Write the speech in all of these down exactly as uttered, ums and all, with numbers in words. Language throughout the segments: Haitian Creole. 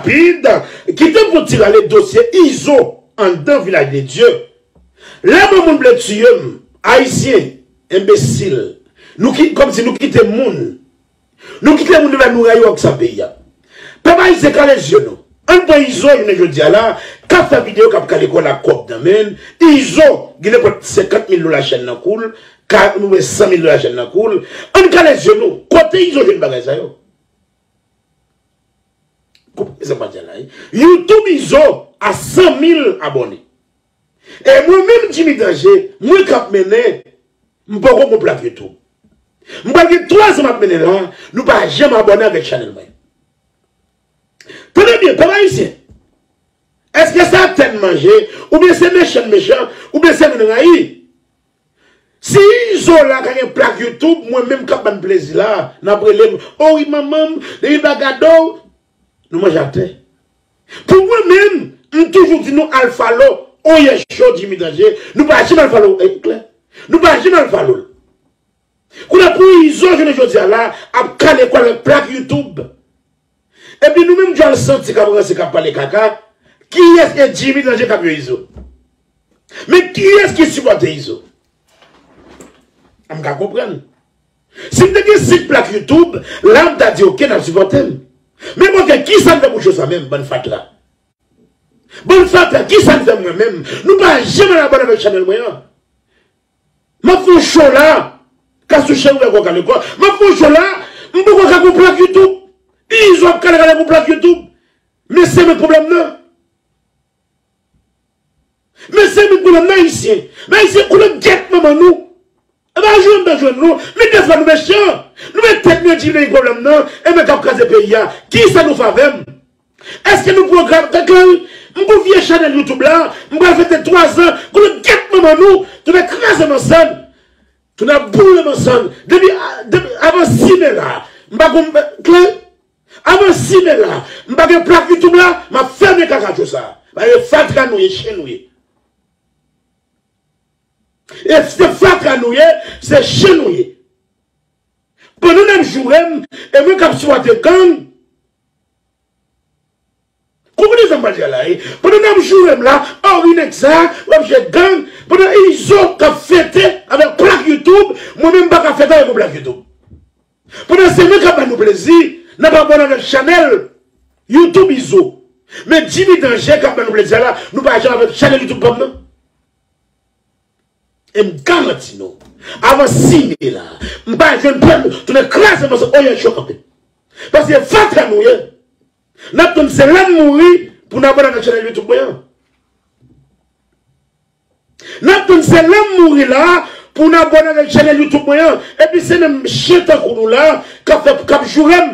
rapid, kite m fè yon ti rale dosye Izo anndan Vilaj de Dye. Lè yon moun vle tiye m, Ayisyen, enbesil, nou ki, kòmsi nou kite moun. Nou kite moun nan nou rayi ak sa peyi a. Pèp ayisyen, kale zye nou. Ann pran Izo jounen jodi a la, k ap fè videyo, k ap kale kò l ak kòb nan men l. Izo gen nenpòt senkant mil dola chèn nan kou l, ka, oubyen san mil dola chèn nan kou l. Ann kale zye nou. Kote Izo jwenn bagay sa yo? Konprann sa m ap di a la, wi. YouTube Izo a san mil abòne. E mwen menm, Jimmy Danje, mwen k ap mennen, m poko gon plak YouTube. M pral gen twa zan m ap mennen la, nou pa janm abòne avèk chanèl mwen. Tande byen, pèp ayisyen. Èske se atè n manje, oubyen se mechan n mechan, oubyen se nou n rayi? Si Izo la ka gen plak YouTube, mwen menm k ap ban n plezi la, n ap rele m, o wi manman m, depi m pa gade w, nou manje atè. Pou mwen menm, m toujou di nou al follow Oyè Show Jimmy Danje. Nou pa janm al follow, e, klè. Nou pa janm al follow l. Kounye a pou Izo jounen jodi a la ap kale kò l avèk plak YouTube. Epi nou menm djòl santi k ap ranse, k ap pale kaka. Kiyès e Jimmy Danje k ap yo Izo? Men kiyès ki sipòte Izo? M ka konprann. Si m te gen senk plak YouTube, la m ta di, oke, n ap sipòte m. Men bon, kisa n fè pou show sa menm, bann fatra? Bann fatra, kisa n fè mwen menm? Nou pa janm al abòne avèk chanèl mwen an. M ap fè yon show la, Kasou cheri ouvè kò w kale kò. M ap fè yon show la, m poko ka gon plak YouTube. Izo ap kale kale gon plak YouTube. Men se menm pwoblèm nan. Men se menm pwoblèm nan, Ayisyen. Men Ayisyen, koulè gèt manman nou. E pa jwe m pa jwe nou. Men dèfwa nou mechan. Nou met tèt nou nan pwoblèm nan. E men k ap kraze peyi a. Kisa nou fè avè m? Èske nou pran grav? Tank la, m gon vye chanèl YouTube la, m pral fete twa zan, koulè gèt manman nou, tounen kraze mansann, tounen boule mansann. Depi, depi avan sis me la, m pa gon, klè, avan sis me la, m pa gen plak YouTube la, m ap fèmen kakacho sa. Paske fatra nou ye, chen nou ye. E se fatra nou ye, se chen nou ye. Pandan n ap joure m, e mwen k ap sipòte gang. Konprann sa m pral di a la, wi. Pandan n ap joure m la, o wi nèg sa, w ap jwe gang. Pandan Izo k ap fete avèk plak YouTube, mwen menm m pa ka fete avèk yon plak YouTube. Pandan se mwen k ap ba nou plezi, n ap abòne avèk chanèl YouTube Izo. Men Jimmy Danje k ap ba nou plezi a la, nou pa janm avèk chanèl YouTube pa m nan. E m garanti nou, avan sis me la, m pa jwenn pèp tounen kraze mansann, Oyè Show kanpe. Paske fatra nou ye. N ap tann se lè m mouri pou n abòne avèk chanèl YouTube mwen an. N ap tann se lè m mouri la pou n abòne avèk chanèl YouTube mwen an. Epi se menm chen tankou nou la k ap fè, k ap joure m.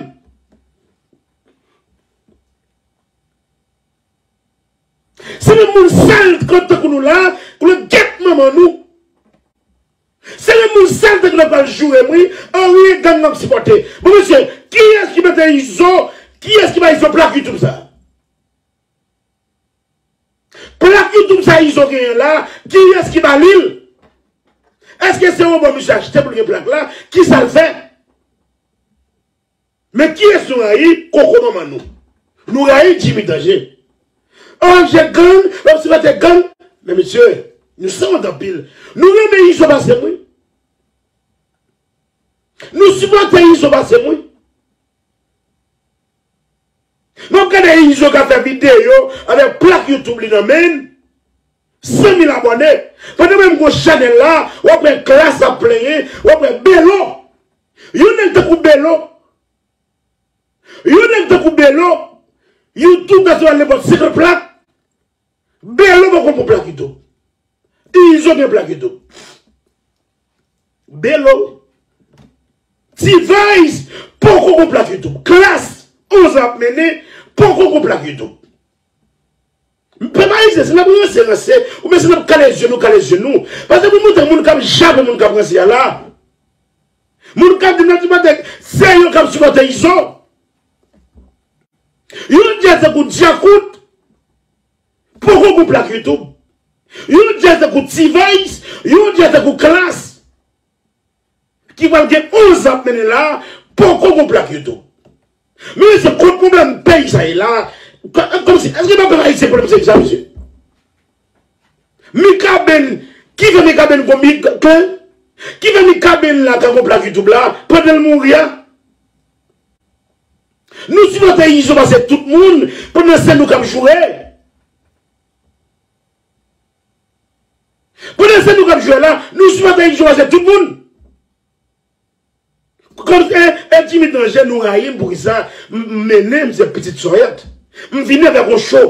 Se menm moun sal tankou nou la, pou nou gèt manman nou. Se menm moun sal tankou nou pral joure m, wi. Anyen gang n ap sipòte. Bon, mesye, kiyès ki mete Izo, kiyès ki ba Izo plak YouTube sa? Plak YouTube sa Izo genyen la, kiyès ki ba li l? Èske se yon bò misye achte pou l gen plak la? Kisa l fè? Men kiyès nou rayi? Koko manman nou. Nou rayi Jimmy Danje. O M G gang, l ap sipòte gang. Men mesye, nou sanwont anpil. Nou renmen Izo pase m, wi. Nou sipòte Izo pase m, wi. M ap gade Izo k ap fè videyo avèk plak YouTube li nan men l. San mil abòne. Pandan mwen menm gon chanèl la, w ap wè Klass ap plenyen, w ap wè Belo. Yon nèg tankou Belo. Yon nèg tankou Belo, YouTube ta sou al nenpòt senkant plak. Belo poko gon plak YouTube. Izo gen plak YouTube. Belo. T-Vice poko gon plak YouTube. Klass, onz ap mennen, poko gon plak YouTube. Pèp ayisyen, si n ap ranse, ranse, oubyen si n ap kale zye nou, kale zye nou. Paske pou montre moun k ap jape moun k ap ranse a la. Moun k ap di nan ti maten, se yo k ap sipòte Izo. Yon djaz tankou Djakout, poko gon plak YouTube. Yon djaz tankou T-Vice, yon djaz tankou Klass, ki pral gen onz ap mennen la, poko gon plak YouTube. Men se kot pwoblèm peyi sa ye la, Kò- Kòmsi, èske pa pèp ayisyen pwoblèm se sa, mesye? Mikaben, ki fè Mikaben gon mi- klen? Ki fè Mikaben la ka gon plak YouTube la pandan l mouri a? Nou sipòte Izo pase tout moun pandan se nou k ap joure. Pandan se nou k ap joure la, nou sipòte Izo pase tout moun. Kòm e, e Jimmy Danje nou rayi m poukisa m, m mennen m se pitit sòyèt. M vini avèk yon cho.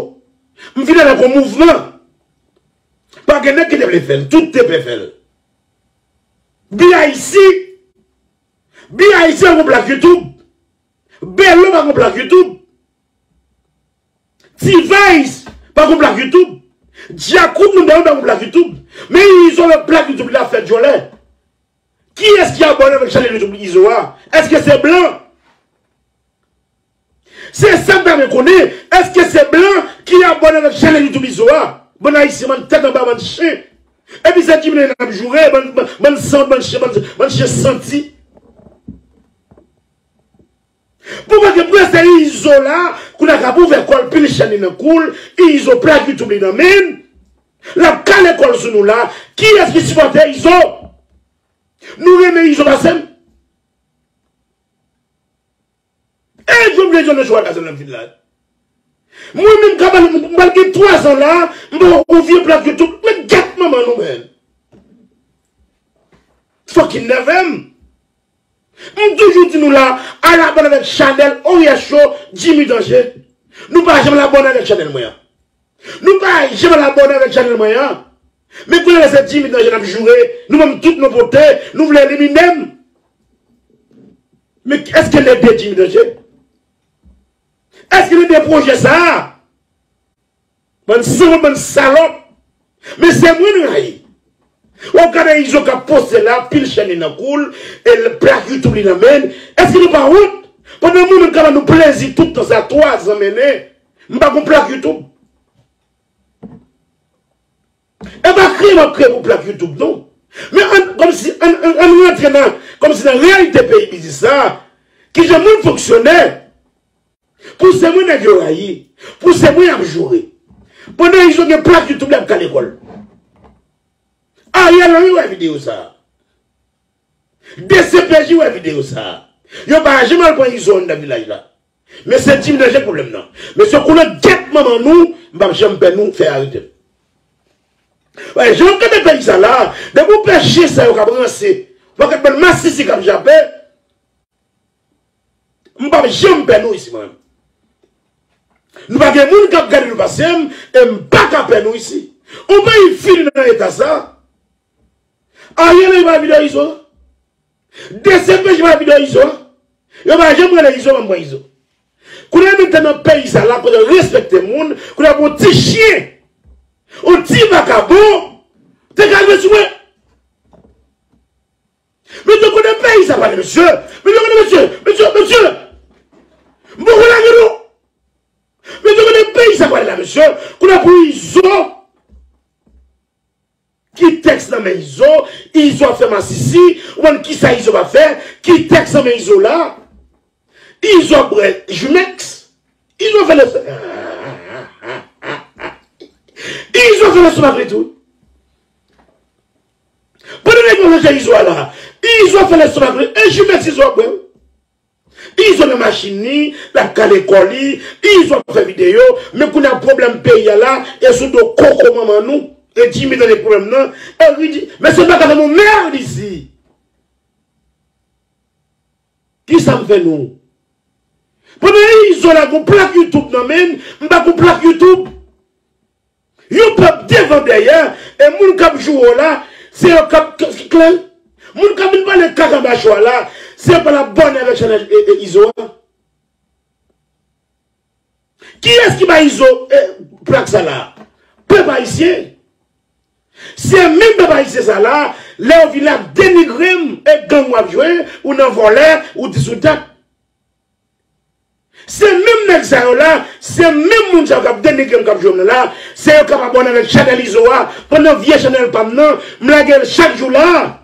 M vini avèk yon mouvman. Pa gen nèg ki te vle fè l, tout te pè fè l. B I C, B I C pa gon plak YouTube. Belo pa gon plak YouTube. T-Vice pa gon plak YouTube. Djakout moun pa gon plak YouTube. Men Izo avèk plak YouTube li ap fè djòlè. Kiyès ki abòne avèk chanèl YouTube Izo a? Èske se blan? Se sa m ta renmen konnen. Èske se blan ki abòne avèk chanèl YouTube Izo a? Bann ayisyen, bann tèt anba, bann chen. Epi se Jimmy n ap joure, bann, bann, bann san, bann chen, bann, bann chen santi. Pou mwen gen prese Izo la, kounye a k ap ouvè kò l, pil chèn li nan kou l, Izo plak YouTube li nan men l, l ap kale kò l sou nou la. Kiyès ki sipòte Izo? Nou renmen Izo pase m? E Jovenel Jones chwa la nan vil la. Mwen menm ka pale, m pral gen twa zan la, m poko gon vye plak YouTube, men gèt manman nou, men. Fucking nève m. M toujou di nou la, al abòne avèk chanèl Orias Show, Jimmy Danje. Nou pa janm al abòne avèk chanèl mwen an. Nou pa janm al abòne avèk chanèl mwen an. Men kounye a se Jimmy Danje n ap joure, nou ban m tout non pote, nou vle elimine m. Men èske n ede Jimmy Danje? Èske n ede pwojè sa a? Bann sanwont, bann salòp. Men se mwen n rayi. W ap gade Izo k ap poste la, pil chèn li nan kou l, e l- plak YouTube li nan men l. Èske nou pa wont? Pandan nou menm k ap ba nou plezi tout tan sa, twa zan mennen, m pa gon plak YouTube. E pa kriye m ap kriye pou plak YouTube, non. Men ann, kòmsi, ann, ann, ann rantre nan, kòmsi nan reyalite peyi biznis sa, kijan moun fonksyone. Pou se mwen nèg yo rayi, pou se mwen y ap joure. Pandan Izo gen plak YouTube, l ap kale kò l. Ariel Henry wè videyo sa. D C P J wè videyo sa. Yo pa janm al pran Izo anndan vilaj la. Men se Jimmy Danje k pwoblèm nan. Mesye, kounye a gèt manman nou, m p ap janm pè nou fè arete m. Wè, jan w gade peyi sa la, depi w pè chen sa yo k ap ranse, pakèt bann masisi k ap jape, m p ap janm pè nou isi, mwen menm. Nou pa gen moun k ap gade nou pase m, e m pa ka pè nou isi. Yon peyi fini nan eta sa. Ariel Henry pa videyo Izo. D C P J pa videyo Izo. Yo pa janm rele Izo, ban m pran Izo. Kounye a nou te nan peyi sa la, kote yo respekte moun, kounye a pou yon ti chen, yon ti vakabon, te ka rive sou mwen. Mesye, kote peyi sa pale, mesye? Mesye, kote, mesye, mesye, mesye. M poko lage nou. Mesye, kote peyi sa pale la, mesye? Kounye a pou Izo. Ki tèks nan men Izo? Izo ap fè masisi. Ou konn kisa Izo pa fè? Ki tèks nan men Izo la? Izo ap bwè Jumex. Izo fè lestomak. Izo fè lestomak li tou. Pandan nèg yo manje Izo a la, Izo fè lestomak li. E Jumex Izo ap bwè. Izo nan machin li, l ap kale kò li, Izo ap fè videyo, men kounye a pwoblèm peyi a la, e sou do koko manman nou, e Jimmy Danje pwoblèm nan, e ridi, mesye, m pa ka fè nou mèd isi. Kisa m fè nou? Pandan Izo la gon plak YouTube nan men l, m pa gon plak YouTube. Yon pèp devan dèyè, e moun k ap joure w la, se yo k ap k- k- klè. Moun k ap vin pale kaka mache w la, se yo k pral abòne avèk chanèl e, e, Izo a. Kiyès ki bay Izo, e, plak sa la? Pèp ayisyen. Se menm pèp ayisyen sa la, lè yo vin la denigre m, e gang w ap jwe, ou nan vòlè, ou disoudat. Se menm nèg sa yo la, se menm moun sa yo k ap denigre m, k ap jwe m nan la, se yo k ap abòne avèk chanèl Izo a, pandan vye chanèl pa m nan, m lage l chak jou la.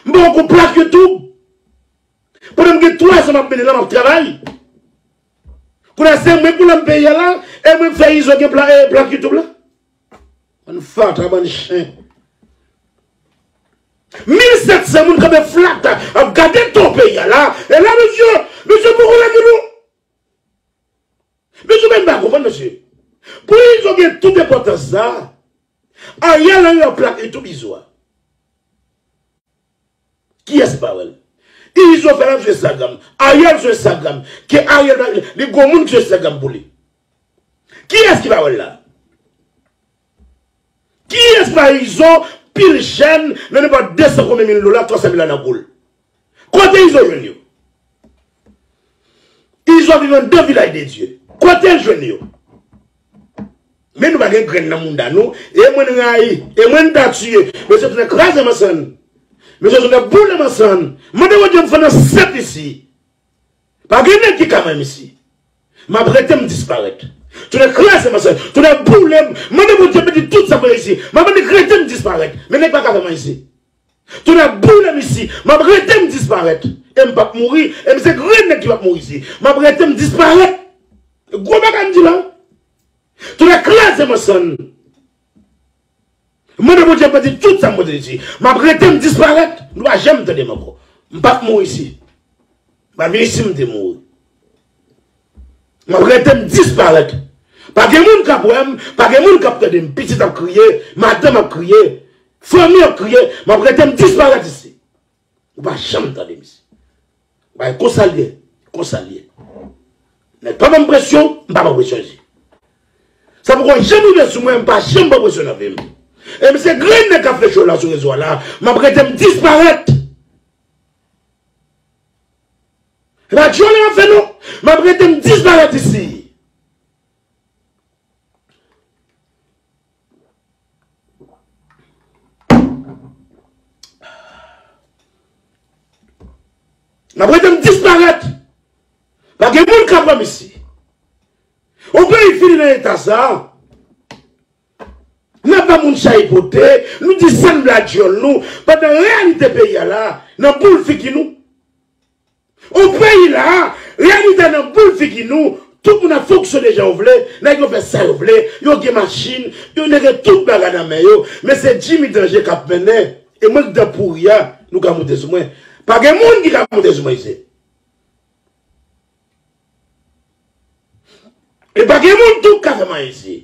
M poko gon plak YouTube. Pandan m gen twa zan m ap mennen la, m ap travay. Kounye a se mwen k pou nan peyi a la, E mwen m fè Izo gen plan, e, plak YouTube la? Bann fatra, bann chen. Mil sèt san moun kanpe flat ap gade ton peyi a la. E la, mesye, mesye poko lage nou. Mesye, men m pa konprann, mesye. Pou Izo gen tout enpòtans sa, Ariel Henry ap plak YouTube Izo a. Kiyès ki pa wè l? Izo fè l ap sou Instagram. Ariel sou Instagram. Ke Ariel pa, li gon moun ki sou Instagram pou li. Kiyès ki pa wè l la? Kiyès ki pa Izo pil jèn nan nenpòt de san konbyen mil dola, twa san mil dola nan kou l? Kote Izo jwenn yo? Izo viv anndan vilaj de Dye. Kote l jwenn yo? Men nou pa gen grenn nan mounda nou. E mwen n rayi. E mwen n ta tiye. Mesye tounen kraze m ansann. Mesye tounen boule m ansann. Mande Bondye m fè nan sèt isi. Pa gen nèg ki ka manyen m isi. M ap rete m disparèt. Tounen kraze m ansann. Tounen boule m. Mande Bondye beni tout sa mwen isi. M ap annik rete m disparèt. Men nèg pa ka fè m anyen isi. Tounen boule m isi. M ap rete m disparèt. E m p ap mouri. E m se grenn nèg ki p ap mouri isi. M ap rete m disparèt. Gwo bagay m di la. Tounen kraze m ansann. Mande Bondye pèdi tout sa m pote isi. M ap rete m disparèt. Nou pa janm tande m ankò. M p ap mouri isi. M pa vin isi m te mouri. M ap rete m disparèt. Pa gen moun k ap wè m, pa gen moun k ap tande m. Pitit ap kriye, madanm ap kriye, fanmi ap kriye. M ap rete m disparèt isi. Ou pa janm tande m isi. Bay konsa l ye, konsa l ye. Nèg pa ban m presyon, m pa ban presyon isi. Sa poko janm rive sou mwen, m pa janm pran presyon nan vi m. E m se grenn nèg k ap fè cho la sou rezo a la, m ap rete m disparèt. E pa dyòl m ap fè non, m ap rete m disparèt isi. M ap rete m disparèt. Pa gen moun k ap wè m isi. Yon peyi fini nan eta sa. N ap ba moun chay pote, nou di sa n vle ak dyòl nou, pandan reyalite peyi a la, nan boul figi nou. Yon peyi la, reyalite nan boul figi nou, tout moun ap fonksyone jan yo vle, nèg yo fè sa yo vle, yo gen machin, yo nèg gen tout bagay nan men yo, men se Jimmy Danje k ap mennen, e mwen k dan pouri a, nou ka moute sou mwen. Pa gen moun ki ka moute sou mwen isi. E pa gen moun tou k ka fè m anyen isi.